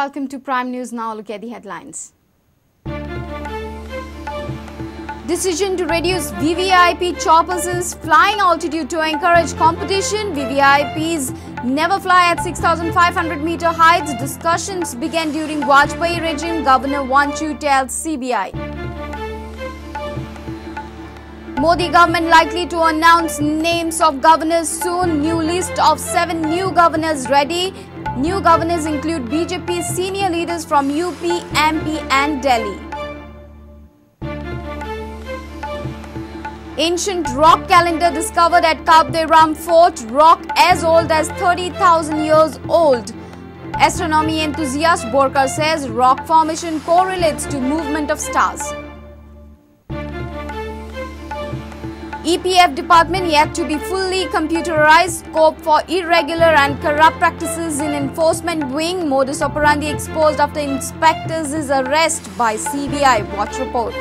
Welcome to Prime News Now. Look at the headlines. Decision to reduce VVIP choppers' flying altitude to encourage competition. VVIPs never fly at 6,500 meter heights. Discussions began during Vajpayee regime, Governor Wanchoo tells CBI. Modi government likely to announce names of governors soon. New list of 7 new governors ready. New governors include BJP senior leaders from UP, MP and Delhi. Ancient rock calendar discovered at Cabo de Ram Fort, rock as old as 30,000 years old. Astronomy enthusiast Borkar says rock formation correlates to movement of stars. EPF department yet to be fully computerized, scope for irregular and corrupt practices in enforcement wing, modus operandi exposed after inspectors' arrest by CBI, watch report.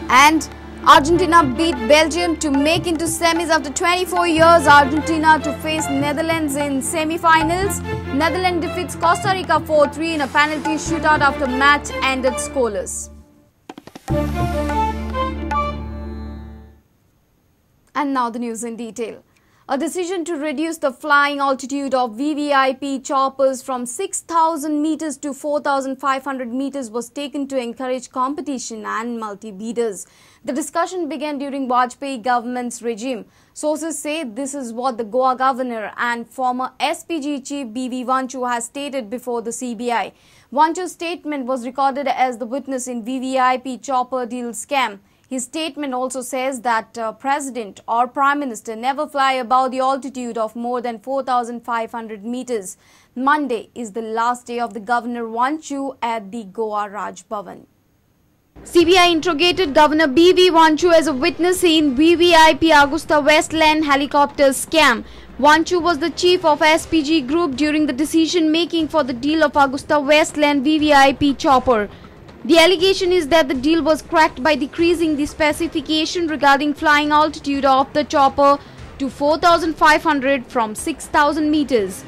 And Argentina beat Belgium to make into semis after 24 years. Argentina to face Netherlands in semi-finals. Netherlands defeats Costa Rica 4-3 in a penalty shootout after match ended scoreless. And now the news in detail. A decision to reduce the flying altitude of VVIP choppers from 6,000 meters to 4,500 meters was taken to encourage competition and multi-bidders. The discussion began during Vajpayee government's regime. Sources say this is what the Goa governor and former SPG chief B.V. Wanchoo has stated before the CBI. Wanchoo's statement was recorded as the witness in VVIP chopper deal scam. His statement also says that president or prime minister never fly above the altitude of more than 4,500 meters. Monday is the last day of the Governor Wanchoo at the Goa Raj Bhavan. CBI interrogated Governor B.V. Wanchoo as a witness in VVIP AgustaWestland helicopter scam. Wanchoo was the chief of SPG group during the decision making for the deal of AgustaWestland VVIP chopper. The allegation is that the deal was cracked by decreasing the specification regarding flying altitude of the chopper to 4,500 from 6,000 meters.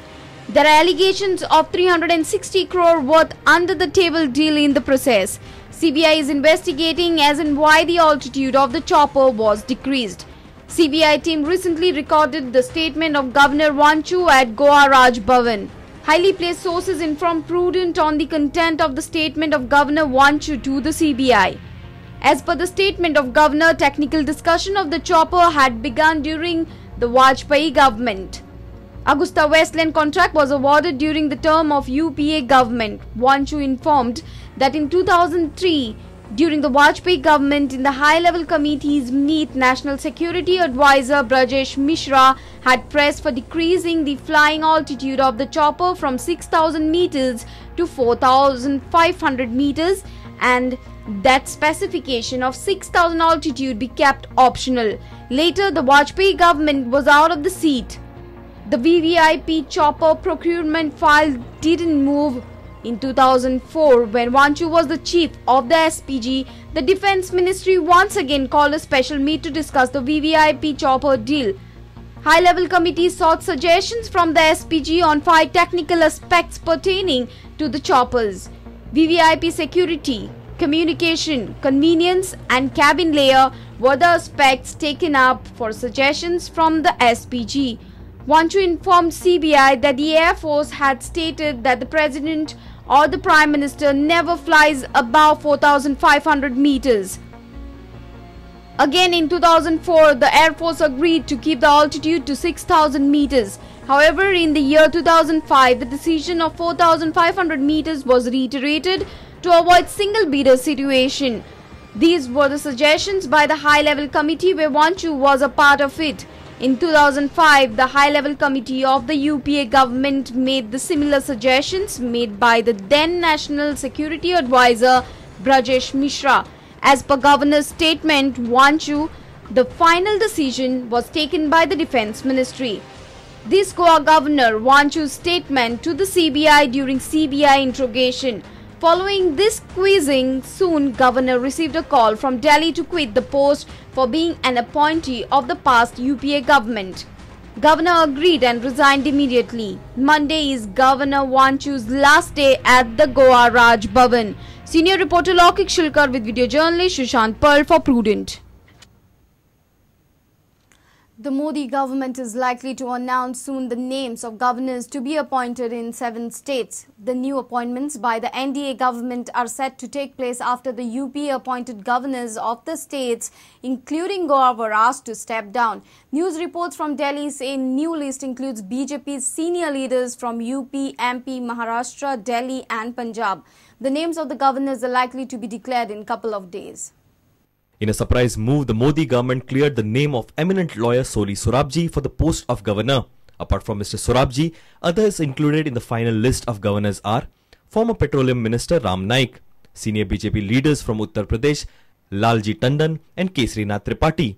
There are allegations of 360 crore worth under the table deal in the process. CBI is investigating as and why the altitude of the chopper was decreased. CBI team recently recorded the statement of Governor Wanchoo at Goa Raj Bhavan. Highly placed sources informed Prudent on the content of the statement of Governor Wanchoo to the CBI. As per the statement of Governor, technical discussion of the chopper had begun during the Vajpayee government. AgustaWestland contract was awarded during the term of UPA government. Wanchoo informed that in 2003, during the Vajpayee government, in the high-level committee's meet, National Security Advisor Brajesh Mishra had pressed for decreasing the flying altitude of the chopper from 6,000 meters to 4,500 meters and that specification of 6,000 altitude be kept optional. Later, the Vajpayee government was out of the seat. The VVIP chopper procurement file didn't move. In 2004, when Wanchoo was the chief of the SPG, the Defense Ministry once again called a special meet to discuss the VVIP chopper deal. High-level committee sought suggestions from the SPG on 5 technical aspects pertaining to the choppers: VVIP security, communication, convenience and cabin layer were the aspects taken up for suggestions from the SPG. Wanchoo informed CBI that the Air Force had stated that the President or the Prime Minister never flies above 4,500 meters. Again in 2004, the Air Force agreed to keep the altitude to 6,000 meters. However, in the year 2005, the decision of 4,500 meters was reiterated to avoid single bidder situation. These were the suggestions by the high-level committee where Wanchoo was a part of it. In 2005, the high-level committee of the UPA government made the similar suggestions made by the then National Security Advisor Brajesh Mishra. As per governor's statement, Wanchoo, the final decision was taken by the Defense Ministry. This Goa governor Wanchoo's statement to the CBI during CBI interrogation. Following this quizzing, soon governor received a call from Delhi to quit the post for being an appointee of the past UPA government. Governor agreed and resigned immediately. Monday is Governor Wanchoo's last day at the Goa Raj Bhavan. Senior reporter Lokik Shilkar with video journalist Sushant Pearl for Prudent. The Modi government is likely to announce soon the names of governors to be appointed in 7 states. The new appointments by the NDA government are set to take place after the UP appointed governors of the states, including Goa, were asked to step down. News reports from Delhi say new list includes BJP's senior leaders from UP, MP, Maharashtra, Delhi and Punjab. The names of the governors are likely to be declared in a couple of days. In a surprise move, the Modi government cleared the name of eminent lawyer Soli Sorabji for the post of governor. Apart from Mr. Sorabji, others included in the final list of governors are former Petroleum Minister Ram Naik, senior BJP leaders from Uttar Pradesh Lalji Tandon and Kesari Nath Tripathi,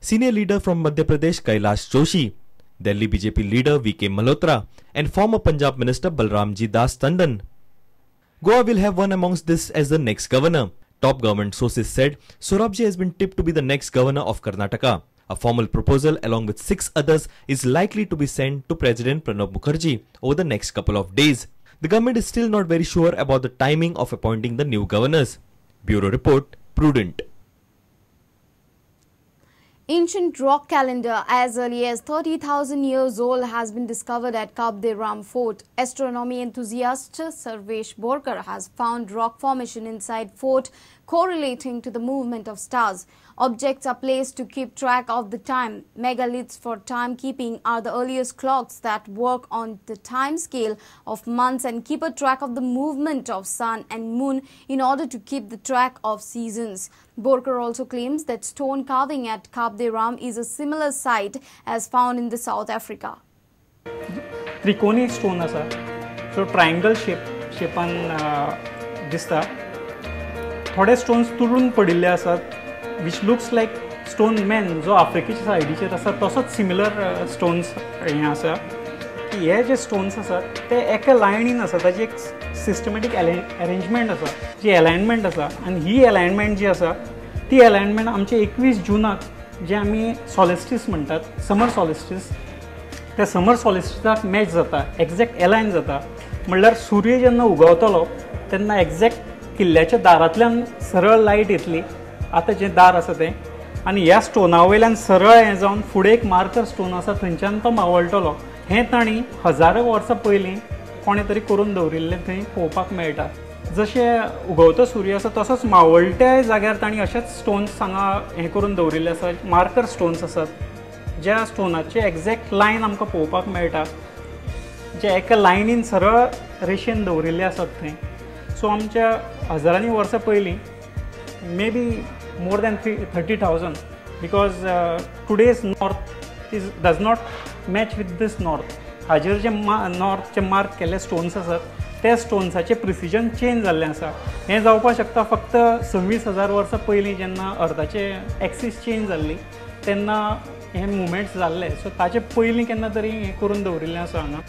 senior leader from Madhya Pradesh Kailash Joshi, Delhi BJP leader V.K. Malhotra and former Punjab Minister Balramji Das Tandon. Goa will have one amongst this as the next governor. Top government sources said Sorabji has been tipped to be the next governor of Karnataka. A formal proposal along with 6 others is likely to be sent to President Pranab Mukherjee over the next couple of days. The government is still not very sure about the timing of appointing the new governors. Bureau Report, Prudent. Ancient rock calendar as early as 30,000 years old has been discovered at Cabo de Ram Fort. Astronomy enthusiast Sarvesh Borkar has found rock formation inside fort correlating to the movement of stars. Objects are placed to keep track of the time. Megaliths for timekeeping are the earliest clocks that work on the time scale of months and keep a track of the movement of sun and moon in order to keep the track of seasons. Borkar also claims that stone carving at Cabo de Ram is a similar site as found in the South Africa. Trikoni stone asa, so triangle shape an dista. थोडे stones तुडून पडिल्ले आसात which looks like stone man जो आफ्रिकेच्या सायडीचेर आसा तसोच similar stones हे आसा. हे जे स्टोन्स आसात ते एका लायनीन आसा, ताची एक सिस्टमॅटीक अरेंजमेंट आसा, जी एलायनमेंट आसा आनी ही एलायनमेंट जी आसा ती एलायनमेंट आमचे 21 जूनाक जे आमी सॉलिस्टीस म्हणटात, समर सॉलिस्टीस, त्या समर सॉलिस्टिसाक मॅच जाता, एग्जॅक्ट एलायन जाता. म्हणल्यार सूर्य जेन्ना उगवतलो तेन्ना एग्जॅक्ट किल्ल्याच्या दारांतल्यान सरळ लायट येतली, आतां जें दार आसा तें, आनी ह्या स्टोना वयल्यान सरळ हें जावन फुडें एक मार्कर स्टोन आसा थंयच्यान तो मावळटलो. हें तांणी हजारो वर्सां पयलीं कोणें तरी करून दवरिल्लें थंय पळोवपाक मेळटा. जशें उगवतो सूर्य आसा तसोच मावळट्या जाग्यार तांणी अशेंच स्टोन्स हांगा हें करून दवरिल्ले आसा, मार्कर स्टोन्स आसात ज्या स्टोनाचे एग्जॅक्ट लायन आमकां पळोवपाक मेळटा, जे एका लायनीन सरळ रेशेन दवरिल्ले आसात थंय. सो आमच्या हजारांनी वर्सां पयलीं maybe more than 30,000 because today's north is does not match with this north. हाजेर जे नॉर्थचे मार्क केल्ले स्टोन्स आसात त्या स्टोन्साचें प्रिसिजन चेंज जाल्लें आसा. हें जावपाक शकता फक्त 26,000 वर्सां पयलीं जेन्ना अर्थाचे एक्सीस चेंज जाल्ली तेन्ना हे मुवमेंट्स जाल्ले. सो ताचे पयलीं केन्ना तरी हें करून दवरिल्लें आसा हांगा.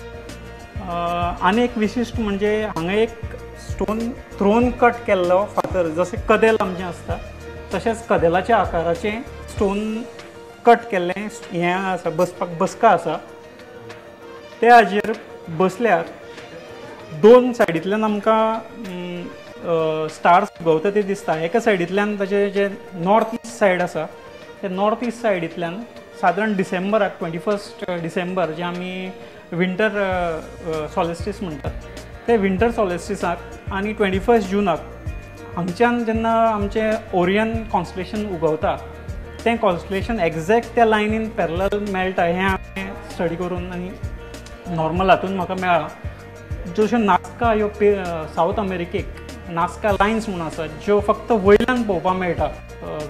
आनी एक विशिश्ट म्हणजे हांगा एक स्टोन थ्रोन कट केल्लो फातर, जशें कदेल आमचें आसता तशेंच कदेलाच्या आकाराचें स्टोन कट केल्लें हें आसा, बसपाक बसका आसा. त्या हाजेर बसल्यार दोन सायडींतल्यान आमकां स्टार्स उगवता ते दिसता. एका सायडींतल्यान ताचे जे नॉर्थ ईस्ट सायड आसा ते नॉर्थ ईस्ट सायडींतल्यान सादारण डिसेंबराक 21 डिसेंबर जे आमी विंटर सॉलिस्टीस म्हणटात ते विंटर सॉलिस्टिसाक आनी 21 जूनाक हांगच्यान जेन्ना आमचें ओरियन कॉन्स्टलेशन उगवता तें कॉन्स्टलेशन एग्जॅक्ट त्या लायनीन पॅरलल मेळटा. हें हांवें स्टडी करून आनी नॉर्मल हातून म्हाका मेळ्ळां. जश्यो नास्का ह्यो सावथ अमेरिकेक नास्का लायन्स म्हूण आसात ज्यो फक्त वयल्यान पळोवपाक मेळटा,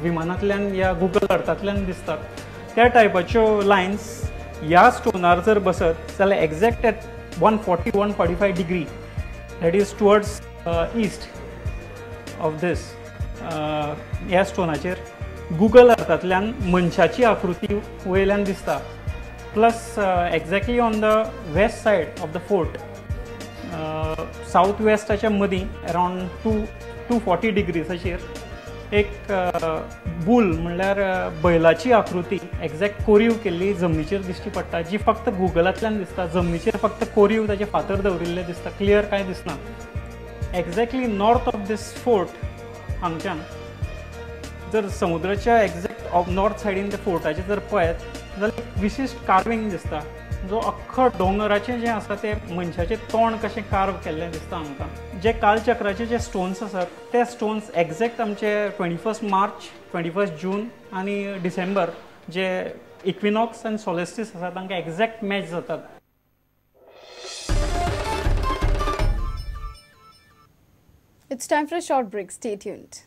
विमानांतल्यान या गुगल अर्थांतल्यान दिसतात, त्या टायपाच्यो लायन्स ह्या स्टोनार जर बसत जाल्यार exact at 140-145 degree that is towards east of this ह्या स्टोनाचेर गुगल अर्थांतल्यान मनशाची आकृती वयल्यान दिसता. Plus exactly on the west side of the fort south वेस्टाच्या मदीं अरावंड 240 डिग्रीजाचेर एक बूल म्हणल्यार बैलाची आकृती एग्जॅक्ट कोरीव केल्ली जमनीचेर दिश्टी पडटा, जी फक्त गुगलांतल्यान दिसता. जमनीचेर फक्त कोरीव ताचे फातर दवरिल्ले दिसता, क्लियर कांय दिसना. Exactly north of this fort हांगच्यान जर समुद्राच्या एग्जॅक्ट नॉर्थ सायडीन त्या फोर्टाचें जर पळयत जाल्यार एक विशिश्ट कार्विंग दिसता, जो अख्खो दोंगराचें जें आसा तें मनशाचें तोंड कशें कार्व केल्लें दिसता आमकां. जे कालचक्राचे जे स्टोन्स आसात ते स्टोन्स एग्जॅक्ट आमचे 21 मार्च, 21 जून आनी डिसेंबर जे इक्विनॉक्स आनी सोलेस्टीस आसा तांकां एग्जॅक्ट मॅच जातात. It's time for a short break. Stay tuned.